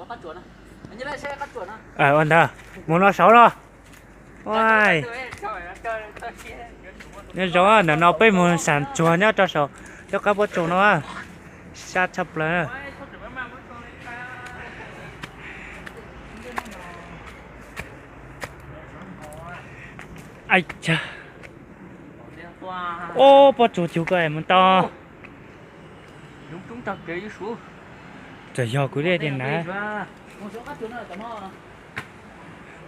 Ua ntawd mus no saud no. Nyob zoo, ntawm no peb mus xam tsuag nyob rau saum cov qab pob tsuas no, sab tshaj plaws. Ub, pob tsuas cug ko mus tau. Txawm yog kuv li tias na.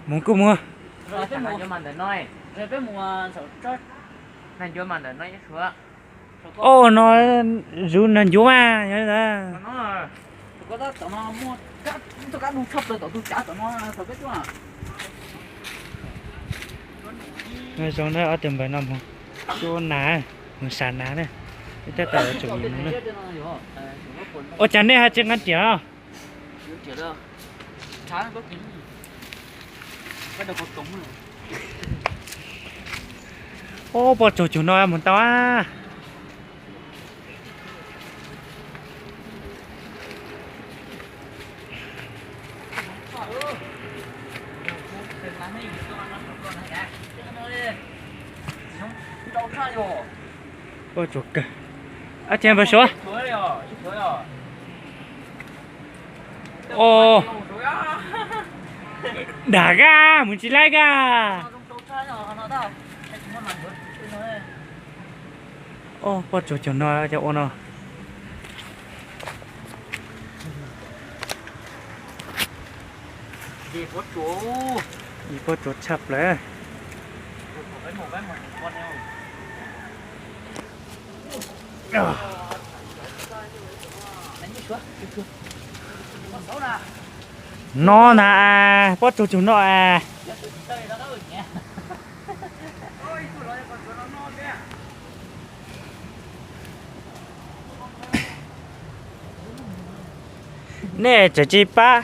Mus kuj muaj. Ub, no zuv nag ncuav mas. Nyob zoo na, ob tug npawg no mus cuab nas, mus sam nas na. Ib tab tom yuav tsum mus na. Ua cas nej ho tsis nqa riam? Ub, pob tsuas cug no mus tau a. Pob tsuas kawg. Ab, tiag npawg Suav. Ub, dag kag mus tsis laib kag. Ub, pob tsuas cug no cov ua no. Pob tsuas tshaj plaws. No na, pob tsuas cug no. Nej tseem tsis pab.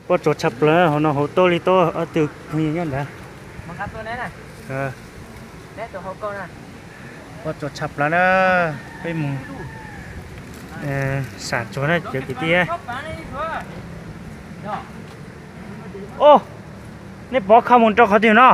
Pob tsuas tshaj plaws, hauv no hauv tuaj li tuaj ob tug phooj ywg nyob ntawd. Pob tsuas tshaj plaws na, peb mus sam tsuag na cov kwv tij. Ub, nej pov kho mus rau qhov twg no?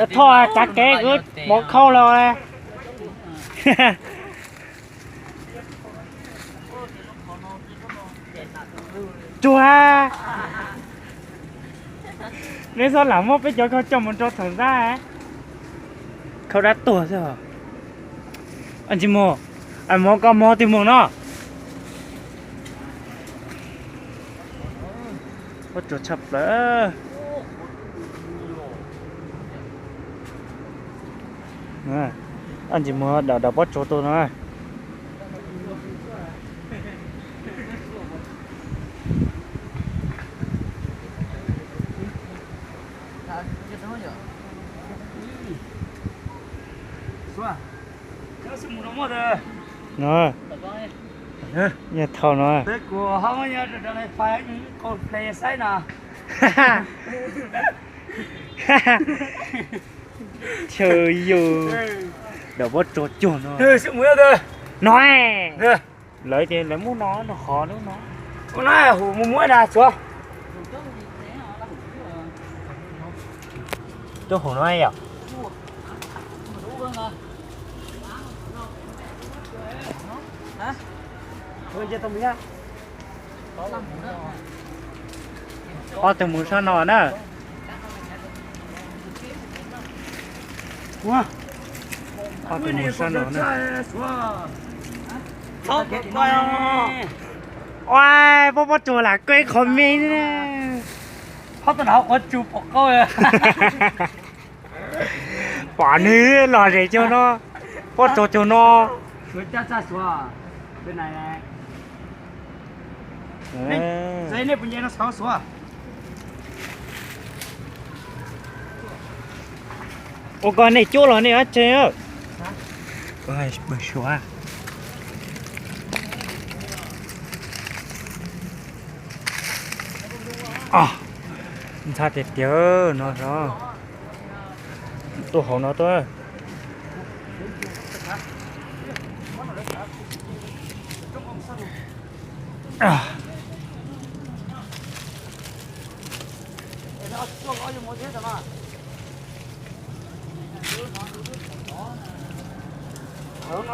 Thoj tsav kev kuv pov khau los. Tsuag, neb txhob lam muab peb cov khau coj mus rau thaum ntxab. Khau dab tuag xwb. Ntsis mus, mov koj mov twg mus no. Pob tsuas tshaj plaws. Ntsis mus dawm dawm pob tsuas tuaj no. Yog thaum no. Chaw yus dawm pob tsuas cuag no. No, lawv tias lawv muab no rau qhov lub no. Ua no hu mus muab na tsuav. Tuaj hu no yom. Ob tug mus sab no na. Ob tug mus sab no na. Ua, pob pob tsuas lam koj ib qho me. Pom nws lom zem cog no. Pob tsuas caug no. Ua koj nej cuab los nej dab tsi? Suav. Ntxhab tiag tiag no os. Tuaj hauv no tuaj.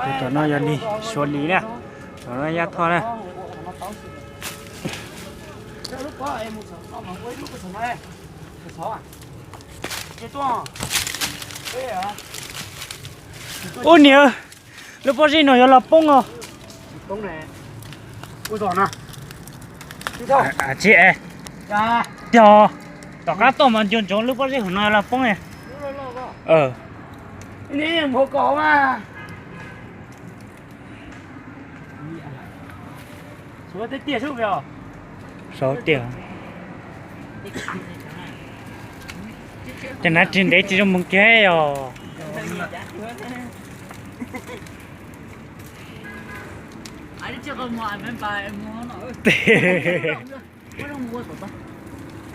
Tus tom no yog li Suav li na, tom no Yaj Thoj na. Ub niam, lub pob zeb no yuav los poob os. Tsis, tiag, tom qab tuaj mas nco ntsoov lub pob zeb hauv no yuav los poob. Saud tiag. Ces nav tsis ntev tsis zoo mus kiag os.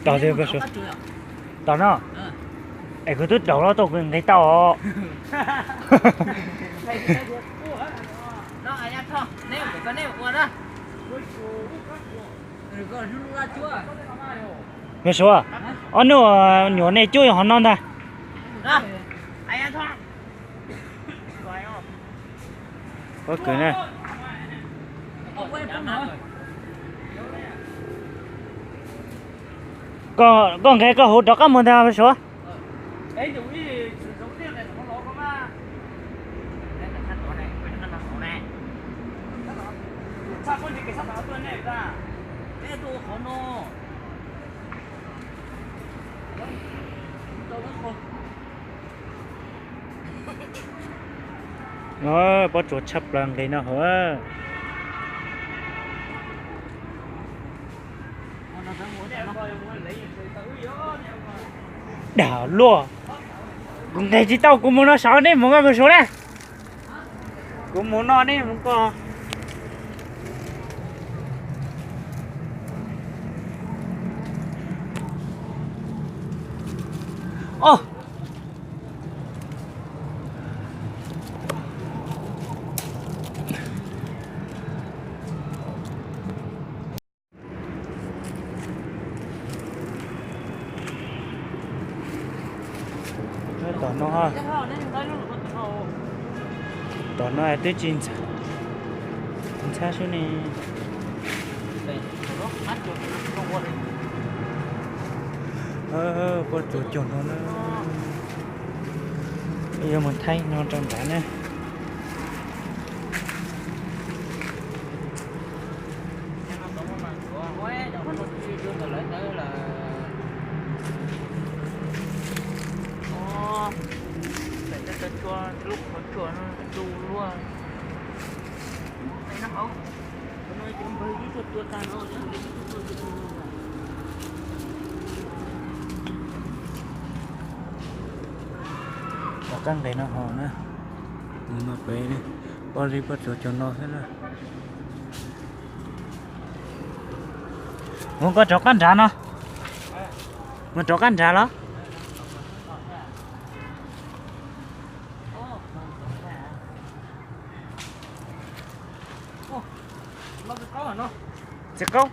Tau thiab, tau no. Es kuv twb daus los tau kuv nqis tau os. Me Suav, ob nub nyuam nej cuab hov no ntag. Pob kws na. Koj nqes koj hauv rov qab mus ntag Suav. Pob tsuas tshaj plaws nqis no hauv. Dag luaj, kuv nqis tsis tau, kuv mus no saud nej mus koj mus saud na. Kuv mus no nej mus koj. Tom no, tom no twb tsis ntxhab sub ne. Pob tsuas caug no na. Yuav mus thaij no rau nrad ne. Rov qab nqis no hauv na. Mus no pem, pob zeb pob tsuas caug no xwb na. Mus koj rov qab nrad no. Mus rov qab nrad los. Txiv qaub.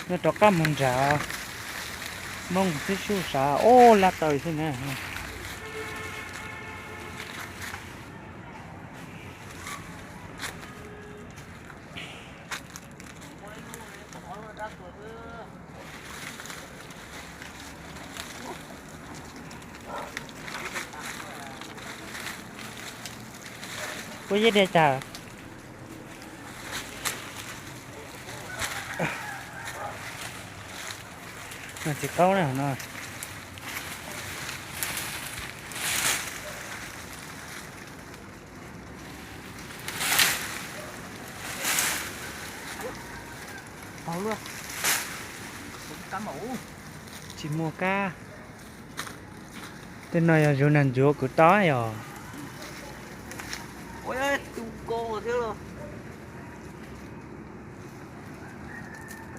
Nws rov qab mus nram Hmoob xib xub sav, ub, laj tawm xwb na. Ua yeb diag cas. No txiv qaub na no. Tsis muaj kab. Tej no yog zus nag ntsuav kuv tob yog.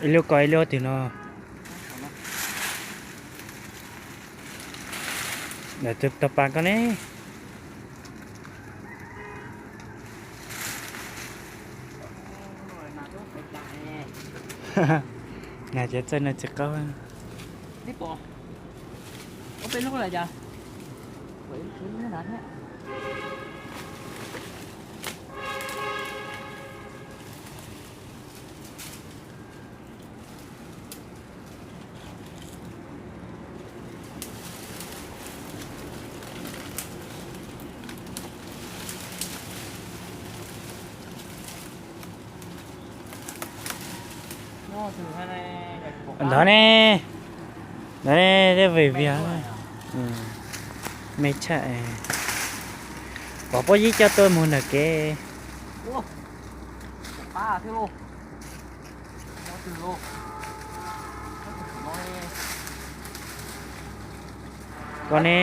Ib lub ko ib lub twg no. Tau pas koj ne. Nag ces txawj no txiv qaub. Ntawd ne, ntawd ne, tej vim vias me tshaj. Pom pob yib coj tuaj mus ntawm kev. Koj ne.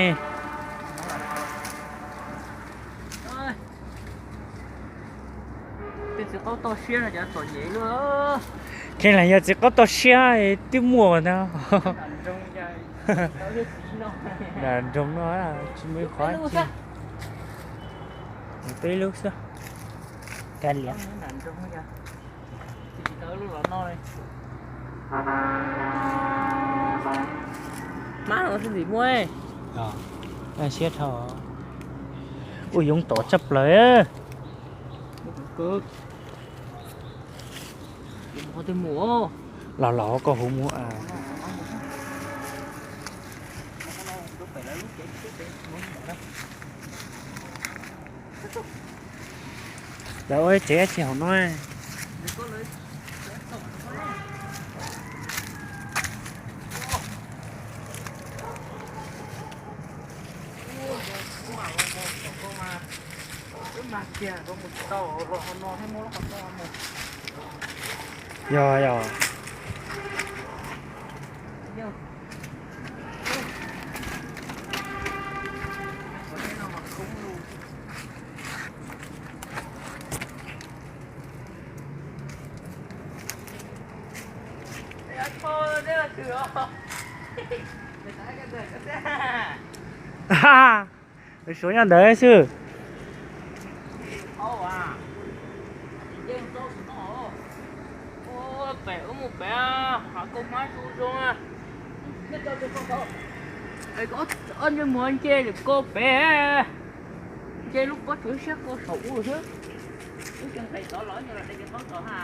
Kheev lam yog txiv qaub toj siab twb muaj ntag. Nram nroog no tsis muaj ib qhov. Peb lub xwb. Kav liam. Siab dhau. Ua yoov tom tshaj plaws. Los los koj huv mus. Lawv ua tsev tsis haum no. Yog yog. Suav nyob ntawd xwb. Ob ntsej muag nce ko pem, nce lub pob tsuas siab ko saum ub xwb. Lub cev nqes tod los nce los de cev qaub tod ha.